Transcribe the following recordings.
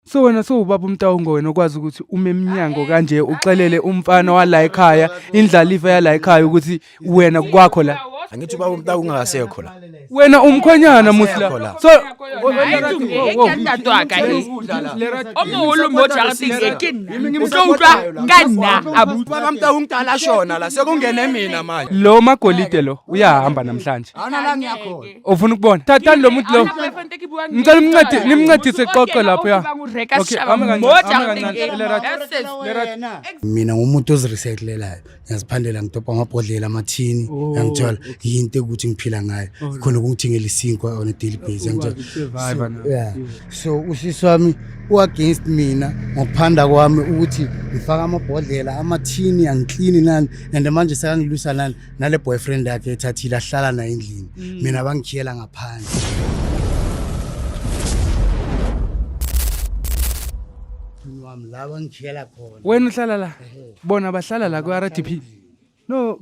So wena sowubaba uMtawungo wena okwazi ukuthi ume emnyango kanje uxelele umfana wala ekhaya indlalifa yala ekhaya ukuthi wena kwakho la. Angithi ubaba uMtawungo ungasekho la. Wena umkhwenyana musla. Asekho la. So Hayi, ke ntate wa ka e. O moholo mo jarateng e ke nna. O tlo utlwa ka nna abuti. Ubaba Mtawungo kudala ashona la sekungene mina manje. Lo magolide lo uyahamba namhlanje. Awuna la ngiyakhona. Ufuna ukubona? Thathani lo muntu lo. Ngicela umncedi nimncedise xoxe lapho ya. Okay, ame kancane, ame kancane. Lerato, Lerato. Mina ngumuntu ozirecyclelayo, ngiyaziphandela, ngidobha amabhodlela, amathini, yangithola yinto ekuthi ngiphila ngayo, khona ukungithengela isinkwa on a daily basis, yangithola. Uku-survive na. Yeah, so usisi wami u-against mina ngokuphanda kwami ukuthi ngifaka amabhodlela, amathini, angiklini nani, and manje sekangilwisa nani nale boyfriend yakhe ethathile ahlala naye endlini, mina bangikhiyela ngaphandle wami la bangikhiyela khona. Wena uhlala la. Bona bahlala la ku-RDP. No,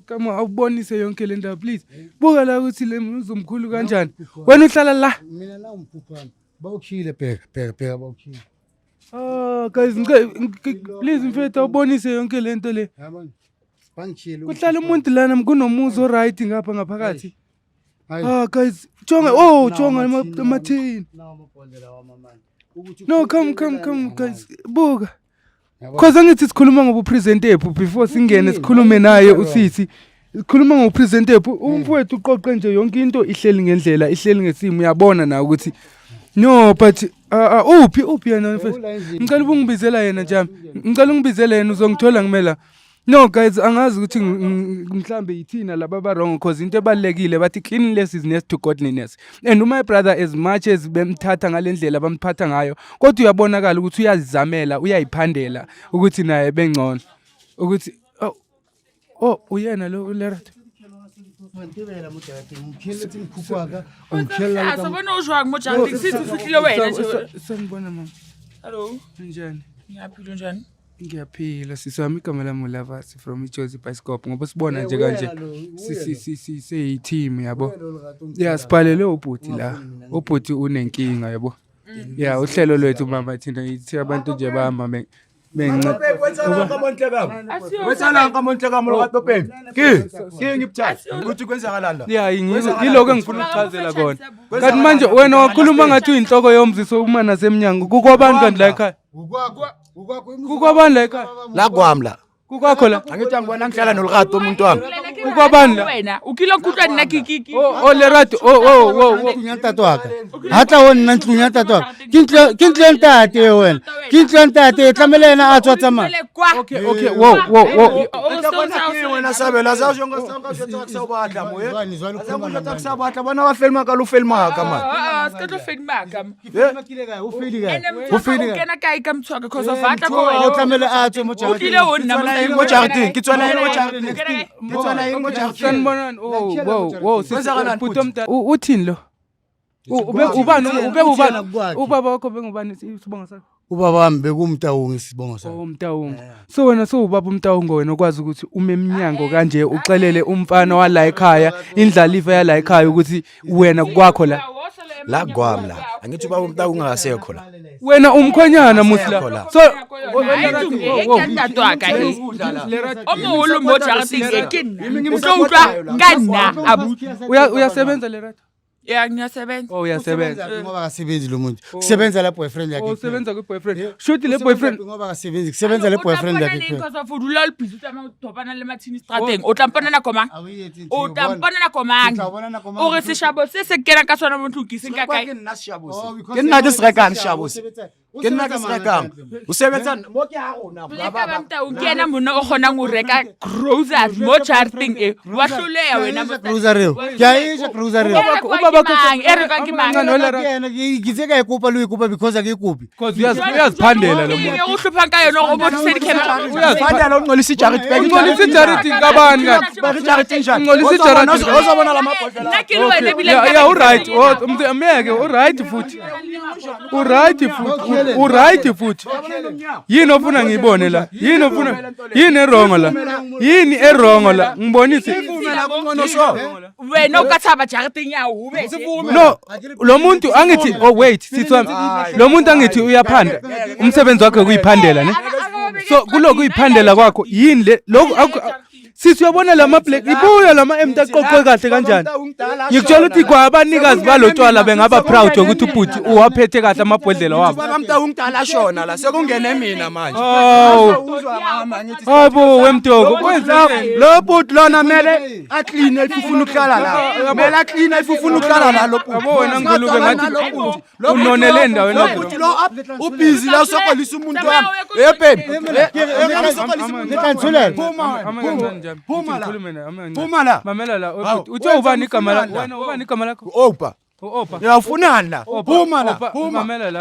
kama awubonise yonke le ndawo please. Buka la ukuthi le muzi omkhulu kanjani. Wena uhlala la. Mina la umphupho wami bawukhiyile, bheka, bheka, bheka, bawukhiyile. Ah guys, please mfethu awubonise yonke le nto le. Yabona, bangikhiyile. Kuhlala umuntu lana kunomuzi oright ngapha ngaphakathi. Hayi. Ah guys, jonga, oh jonga Nawo amathini. Nawo amabhodlela wami manje. Ukuthi No, come, come, come guys. Buka. Yabona? Cause angithi sikhuluma ngobupresent ephu before singene sikhulume naye usisi. Sikhuluma ngobupresent ephu umfowethu uqoqe nje yonke into ihleli ngendlela, ihleli ngesimo, uyabona na ukuthi no but uphi uphi yena mfethu? Ula endlini. Ngicela ukungibizela yena njami. Ngicela ungibizele yena uzongithola ngimela. No guys, angazi ukuthi mhlambe yithina laba aba wrong, cause into ebalekile bathi cleanliness is next to godliness. And my brother, as much as bemthatha ngalendlela bamphatha ngayo, kodwa uyabonakala ukuthi uyazizamela, uyayiphandela ukuthi naye bengcono. Ukuthi oh, oh uyena lo uLerato. Ngitibela mo jarateng, ngikhiyele umkhukhu waka, ungikhiyela. Sa bona o jwang mo jarateng se o fihlile wena nje. Sanibona mama. Hello. Njani? Ngiyaphila, njani? Ngiyaphila sisi wami, igama lami uLavasi from iJozi Bioscope, ngoba sibona nje kanje siyi-team yabo. Ya sibhalele ubhuti la. Ubhuti unenkinga yabo. Ya uhlelo lwethu mama thina ithi abantu nje bahamba benginceda. Wetsalanga monhle kamo Lerato Peng. Ki? Ki ngibuthatha. Ukuthi kwenzakalani la? Ya yiloko engifuna ukuchazela kona. Kanti manje wena wakhuluma ngathi uyinhloko yomzi so uma nasemnyango kukwabantu kanti la ekhaya. Kukwabani la ekhaya? La kwami la. Kukwakho la. Angithi angibona ngihlala noLerato umuntu wami. Kukwabani la? Wena o kile nkutlwa nna ke ke ke. Oh oh Lerato, oh oh oh oh. Ntlong ya ntate wa ka, ha tla ho nna ntlong ya ntate wa ka, ke ntlo ya ntate wena, ke ntlo ya ntate, tlamehile yena a tswa tsamaya. Kwa. Okay okay, wo wo wo. Wena Sabela sawusho kusawubatla moye. Zwane, zwane ukhuluma Asawusho kusawubatla bona bafilma ka lo filma ka man. Ah, se ka tlo fedima ka. O fedi kae? Ene O motho fedi o kae? kena kae ka motho wa ka cause of atla ko O wena. tlamehile a tswe mo O tlile jarateng. ho nna Ke mo jarateng, ke tswela eng mo jarateng? Ke tswela eng mo jarateng? Sanibonani. Oh wo wo sisi Kwenzakalani bhuti omdala. Uthini lo? Ube ubani ube ubani? Ubaba wakho bengubani isibongo sakho? Ubaba wami bekuwumtawungu isibongo sakhe. Oh Mtawungo. So wena sowubaba uMtawungo wena okwazi ukuthi ume emnyango kanje uxelele umfana wala ekhaya indlalifa yala ekhaya ukuthi wena kwakho la. La kwami la. Angithi ubaba uMtawungo ungasekho la. Wena umkhwenyana musla. Asekho la. So Hayi, ke ntate wa ka e. O moholo mo jarateng e ke nna. O tlo utlwa ka nna abuti. Uyasebenza Lerato? Ya ngiyasebenza. Oh uyasebenza. Ngoba akasebenzi lo muntu, kusebenza la boyfriend yakhe. Oh usebenza kwi boyfriend. Shuthi le boyfriend Ngoba akasebenzi, kusebenza le boyfriend yakhe kuphela. Because of o dula le busy o tsamaya o topana le mathini strateng. O tla mpona nako mang? O tla mpona nako mang? O tla bona nako mang? O re seshabo se se kenang ka sona mo ntlong ke seng ka kae? Ke nna seshabo se. Ke nna ke se rekang seshabo se. Ke nna ke se rekang. O sebetsa mo ke ha rona. Boleka ba Mtaung ke yena monna o kgonang ho reka groceries mo jarateng e. Wa hloleha wena mosadi. Grocery eo. Ke a e ja grocery eo. E rekwang ke mang? E rekwang ke mang? Kancane, Ke yena, ke itse ka e kopa le ho e kopa because ha ke e kope. Cause uyaziphandela lo muntu. Ke o hlophang ka yona hore o bontshe di-camera. Uyaziphandela ungcolisa ijariti. Ungcolisa ijariti kabani kanti? Beka ijariti njani? Ungcolisa ijariti. Ozobona la mabhodlela. Nna ke le wena ebile Ya nka ya ba- u right. Oh miyeke u right futhi. U right futhi. U right futhi. Yini ofuna ngiyibone la? Yini ofuna? Yini erongo la? Yini erongo la? Ngibonise. Ivumela kungcono so. Wena o ka tshaba jarateng ya ho be. No, lo muntu angithi, oh wait, sisi wami, lo muntu angithi uyaphanda, umsebenzi wakhe ukuyiphandela ne. So kuloko kuyiphandela kwakho yini le lokhu sisi uyabona lama black ibuya lama empty aqoqwe kahle kanjani. Ngikutshela ukuthi kwa abanikazi balotshwala bengaba proud ukuthi ubhuti uwaphethe kahle amabhodlela wabo. Baba Mtawungdala ashona la sekungene mina manje. Oh, Uzwa mama ngithi hayibo wemtoko kwenzani? Lo bhuti lona mele aclean if ufuna ukuhlala la. Mele aclean if ufuna ukuhlala la lo bhuti. Yabo wena ngulube ngathi Lo bhuti. unonele endaweni Lo yakho. bhuti lo ubhizi la usokolisa umuntu wami. Hey baby. Phuma wena. Phuma la. Phuma la. Mamela la, Hawu. ubhuti. Uthe ubani igama lakho? Ufunani la? Wena ubani igama lakho? Opa. U-Opa. Uyafunani la? Opa, Phuma la. Opa, Phuma. Mamela la,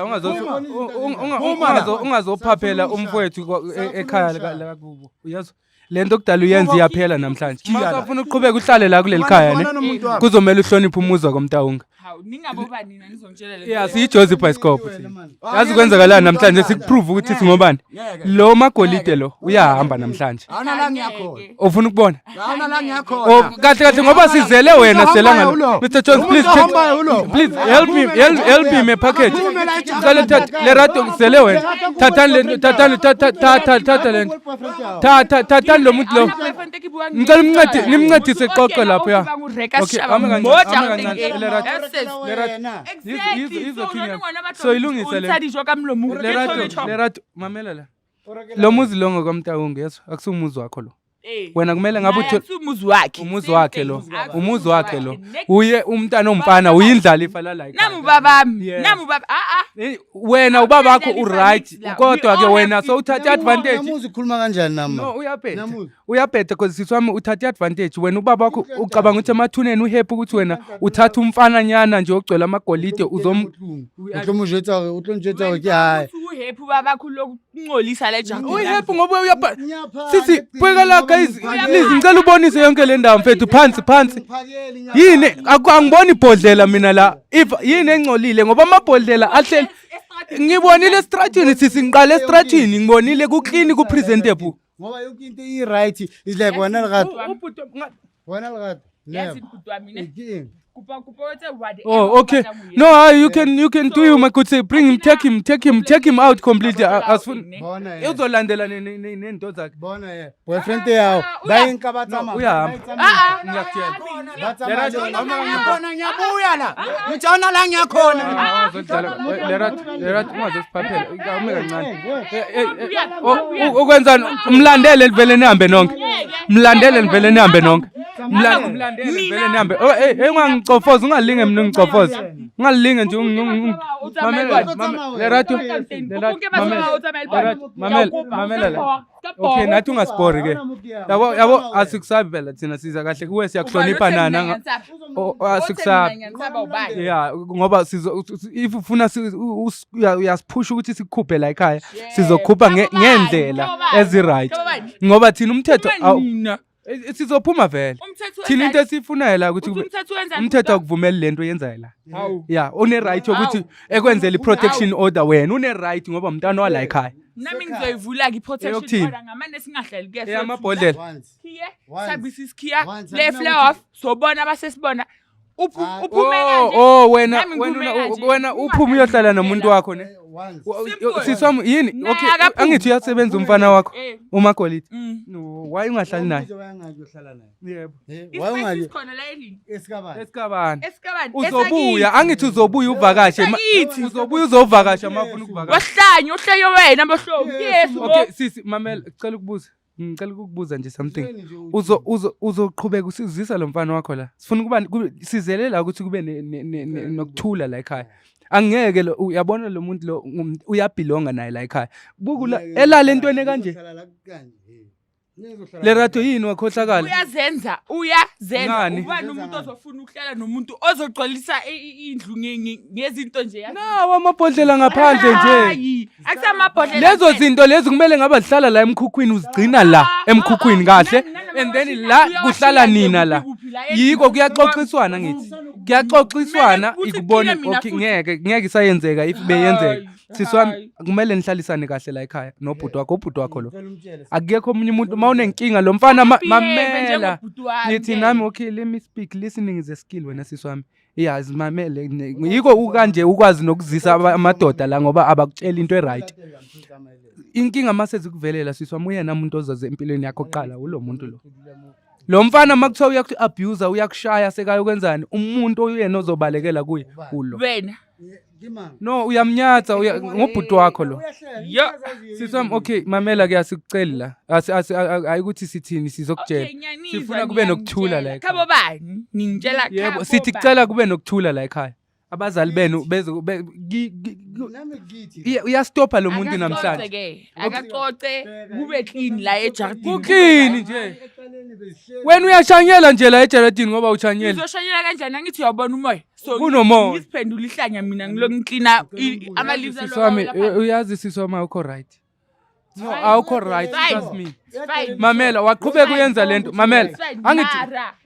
Phuma la. ungazophaphela umfowethu ekhaya lakakubo. Uyezwa? Le nto kudala uyenza iyaphela namhlanje. Uma Khiya la. usafuna ukuqhubeka uhlale la kuleli khaya ne. Ufana nomuntu wami. Kuzomela uhloniphe umuzi wakoMtawunga. Hawu ningabobani nina nizongitshela le. Yeah, siyiJozi Bioscope. Yazi kwenzakalani namhlanje sikuprove ukuthi singobani. Lo magolide lo uyahamba namhlanje. Awuna la ngiyakhona. Ufuna ukubona? Awuna la Oh, ngiyakhona. kahle kahle ngoba sizele wena sela ngalo. Uhambayo ulo. Mr Jones, please take, Uhambayo ulo. please help me, help him a package. Aphume la ejaridini. Ngicela uthathe Lerato kusele wena. Thathani le thathani thatha thatha thatha le nto. Thatha thathani lo muntu lo. Ngicela umncedi nimncedise xoxe lapho ya. Okay, ame kancane, ame kancane. Lerato. So ilungise le. Dijo ka mlomo. Lerato, Lerato, mamela la. Lo muzi lo ngokwamtawungu yezwa, akusiwumuzi wakho lo. Wena kumele ngabe uthi umuzi wakhe. umuzi wakhe lo, umuzi wakhe lo. Uye umntana omfana uyindlalifa la la ekhaya. Namu babami. Yes. Namu baba. Ah ah. Eh, wena ubabakho Akuyindlalifa uright nix la. kodwa ke We all wena have sowuthatha advantage. Namuzi ukhuluma kanjani nami? No, uyabheda. Namuzi. Uyabheda because sisi wami uthatha advantage. Wena ubaba wakho ucabanga ukuthi emathuneni uhappy ukuthi wena uthatha umfana nyana nje ogcwele amagolide uzom O tlo mo jwetsa hore o tlo njwetsa hore ke hae. Uhappy babakho lokuncolisa le jacket. Uhappy ngoba uyabha Sisi bheka la guys, please ngicela ubonise yonke le ndawo mfethu phansi phansi. Yini angiboni ibhodlela mina la. If yini engcolile ngoba amabhodlela ahleli ngibonile estratini sisi, ngiqale estratini ngibonile ku clean, ku presentable. Ngoba yonke into i-right is like wena Lerato. Wena Lerato. Yazi Never. bhuti wami ne. Ke eng? Kopa kopa o etse whatever Oh, okay. o batlang ho etsa. No, you can do you my good say bring him, take him, take him, take him out completely. Asifuni Bona yena. uzolandela nento zakhe. Bona yena. Boyfriend ya hao. Ba e nka ba tsamaya. Uyahamba. Ah ah. Ngiyakutshela. Ba tsamaya. Lerato, Ngiyakhona ngiyabuya la. Ngithi awuna la ngiyakhona. Lerato, Lerato, ungazosiphaphela. Ume kancane. Ukwenzani? Mlandele livele nihambe nonke. Mlandele nivele nihambe nonke. Mlandele nivele nihambe. Oh, hey, hey, ungangicofoza, ungalinge mina ungicofoza. Ungalinge nje mamela, Lerato, Lerato, mamela, Lerato, mamela, mamela la. Okay, nathi ungasibhori ke. Yabo, yabo, asikusabi phela thina, siza kahle kuwe, siyakuhlonipha nana. Oh, asikusabi. Yeah, ngoba sizo if ufuna uyasiphusha ukuthi sikukhuphe la ekhaya, sizokhupha ngendlela ezi-right. Ngoba thina umthetho sizophuma vele. Thina into esiyifunayo la ukuthi umthetho akuvumeli lento oyenzayo la. Yeah, une right yokuthi ekwenzele i-protection order, wena une right ngoba umntwana wala ekhaya. Nami ngizoyivula-ke i-protection Eyokuthini? order ngamane singahlali kuye. Eyamabhodlela. Once. Khiye, Once. sihambise isikhiya Once. le flower sobona abasesibona. Uphume Oh, kanje. oh wena Nami wena ngiphume kanje. wena uphume uyohlala nomuntu wakho ne. Once. Simple. Sisi wami yini? Naye Okay, akaphumi. angithi uyasebenza umfana wakho uMagolide. Mm. No, why ungahlali naye? Why ungayohlala naye? Yebo. Eh, why Ispace ungayo? sikhona la endlini. Esikabani? Esikabani? Esikabani? Uzobuya, angithi uzobuya uvakashe. Esakithi. Uzobuya uzovakasha mafuna ukuvakasha. Wahlanya uhleke wena bohlobo. Yesu. Okay, sisi mamela, cela ukubuza. Ngicela ukukubuza nje something. Uzo uzo uzoqhubeka usizisa lo mfana wakho la. Sifuna ukuba sizele la ukuthi kube nokuthula la ekhaya. Angeke lo uyabona lo muntu lo uyabhilonga naye la ekhaya. Buku la elala entweni kanje. Lerato yini wakhohlakala? Uyazenza, uyazenza. Ngani? Ubani umuntu ozofuna ukuhlala nomuntu ozogcwalisa indlu ngezinto nje yazi? Nawo amabhodlela ngaphandle nje. Hayi, akusamabhodlela. Lezo zinto lezi kumele ngabe zihlala la emkhukhwini, uzigcina la emkhukhwini kahle, and then la kuhlala nina la. Yiko kuyaxoxiswana, ngithi kuyaxoxiswana Kumele futhi ikubone kuphile mina okay futhi. ngeke isayenzeka if beyenzeka. Sisi wami, kumele nihlalisane kahle la ekhaya nobhuti wakho, ubhuti wakho lo. Akekho omunye umuntu uma unenkinga lo mfana Behave mamela. njengobhuti wami Ngithi ke. nami, okay, let me speak. Listening is a skill wena sisi wami. Yeah, zimamele. Yiko ukanje ukwazi nokuzisa amadoda la ngoba abakutshela into e-right. Inkinga mase zikuvelela sisi wami, uyena umuntu ozoze empilweni yakho kuqala ulo muntu lo. Lo mfana makuthiwa uyaku-abuse, uyakushaya, sekayokwenzani, umuntu oyena ozobalekela kuye ulo. Wena. No, uyamnyatsa ngobhuti wakho lo. Yo. Sisi wami, okay, mamela ke, asikuceli la. Hayi ukuthi sithini, sizokutshela. Okay, ngiyanizwa, Sifuna kube nokuthula la niyangitshela. ekhaya. Khabo bani? Ningitshela Yebo, khabo sithi bani? kucela kube nokuthula la ekhaya. Abazali benu bezo uyastopha lo muntu Akacoce namhlanje. ke, akacoce kube clean la ejardini. Ku-clean nje. Wena uyashanyela nje la ejaradini ngoba ushanyela. Ngizoshanyela kanjani? Angithi uyabona umoya. So Kunomoya. ngiziphendula ihlanya mina, ngilokhu ngiklina ama-leaves. Sisi wami, uyazi sisi wami, awukho right. No, awukho right, trust me. Fine. Mamela, waqhubeka uyenza lento. Mamela. Angithi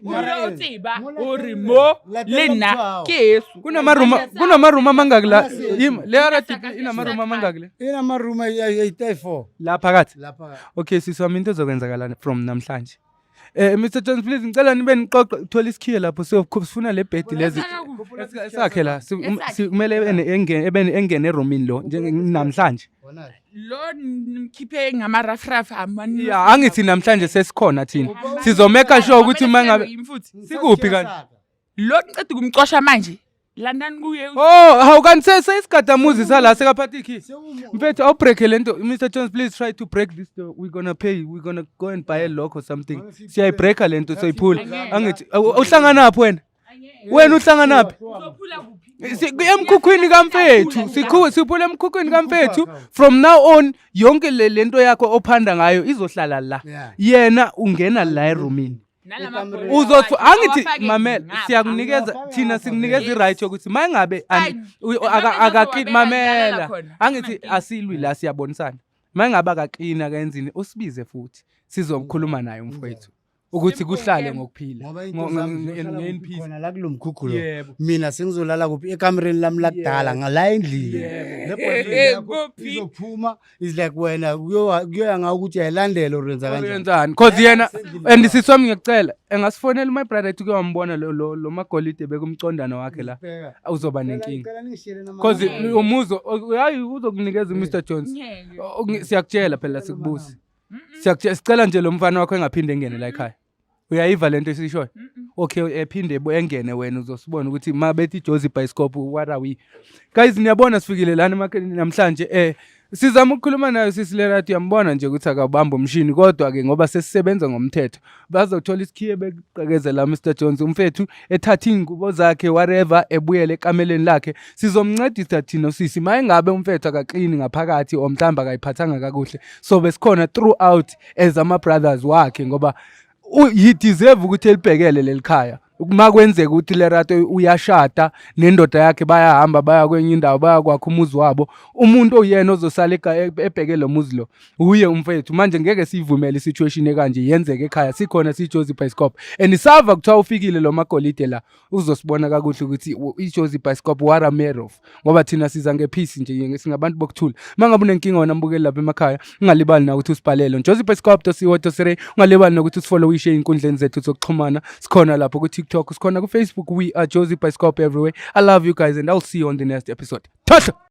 Mara o lo tseba hore mo le nna ke heso. Kunama room amangaki la? Yimi, le RDP inama room amangaki le? Inama-room ayi-34. La phakathi. Lapha. Okay, sisi wami, into ezokwenzakala from namhlanje. Mr Jones, please, ngicela nibe niqoqe, uthola isikhiye lapho, sifuna le bed lezi. Esakhe la, kumele ebe engene erumini lo njenge namhlanje. Lo nimkhiphe ngamarafraf. Ya, angithi namhlanje sesikhona thina. Sizomeka sure ukuthi mangabe futhi sikuphi kanti? Lo niceda ukumcosha manje, landani kuye. Oh, hawu, kanti sesigadamuzi sala sekaphatha ikey. Mfethu, awubreak lento. Mr Jones, please try to break this door. We're gonna pay. We're gonna go and buy a lock or something. Siyayibreaka lento, soyiphula. Angithi uhlanganaphi wena? Wena uhlanganaphi? Uzophula kuphi? Emkhukhwini kamfethu. Siphula emkhukhwini kamfethu. From now on yonke le lento yakho ophanda ngayo izohlala la. Yena ungena la erumini. Uzothi angithi mamela, siyakunikeza thina, sikunikeza i-right yokuthi mangabe Fine. Akaki Ngizowabeka mamela ngilala khona. angithi Amankinga. asilwi la, siyabonisana. Mangabe akaklina akenzini, usibize futhi sizokhuluma naye umfowethu ukuthi kuhlale ngokuphila Ngoba into zami ziyohlala kuphi nge-peace. Khona la kulo mkhukhu lo. Yebo. Mina sengizolala kuphi? Ekamereni lami lakudala ngala endlini. Le boyfriend yakho Kuphi? izophuma, is like wena kuyoya ngawe ukuthi uyayilandela or wenza kanjani. Uyenzani? Cause yena and sisi wami, ngiyacela engasifonela my brother ethi uke wambona lo magolide bekumcondana wakhe la, Bheka. uzoba nenkinga. Ngicela ningishiyele nama- Cause umuzo hayi uzokunikeza uMr Jones. Ngeke. Oh, siyakutshela phela, sikubusi, siyakutshela, sicela nje lo mfana wakho engaphinde engene la ekhaya. Uyayiva lento esiyishoyo? Okay, ephinde engene, wena uzosibona ukuthi ma bethi Jozi Bioscope, what are we guys? Niyabona sifikile lana namhlanje, sizama ukukhuluma nayo sisi Lerato. Uyambona nje ukuthi akawubamba umshini, kodwa ke ngoba sesisebenza ngomthetho, bazothola isikhiye beqhekeze la Mr Jones, umfethu ethatha iy'ngubo zakhe, whatever, ebuyele ekameleni lakhe. Sizomncedisa thina sisi uma engabe umfethu akaklini ngaphakathi or mhlawumbe akayiphathanga kakuhle. So besikhona throughout as ama-brothers wakhe ngoba he deserve ukuthi elibhekele leli khaya. Uma kwenzeka ukuthi Lerato uyashada nendoda yakhe, bayahamba baya kwenye indawo, bayakwakha umuzi wabo, umuntu oyena ozosala ebheke lo muzi lo uye umfethu. Manje ngeke siyivumele i-situation ekanje yenzeke ekhaya sikhona siyiJozi Bioscope, and sava kuthiwa ufikile lo magolide la, uzosibona kakuhle ukuthi iJozi Bioscope what are made of, ngoba thina siza nge-peace nje, singabantu bokuthula. Uma ngabe unenkinga wena mbukeli lapha emakhaya, ungalibali na ukuthi usibhalele jozibioscope.co.za. Ungalibali nokuthi usifollowishe ey'nkundleni zethu zokuxhumana. Sikhona lapho ku-TikTok, sikhona ku-Facebook. We are Jozi Bioscope everywhere. I love you guys and I'll see you on the next episode. Thahla.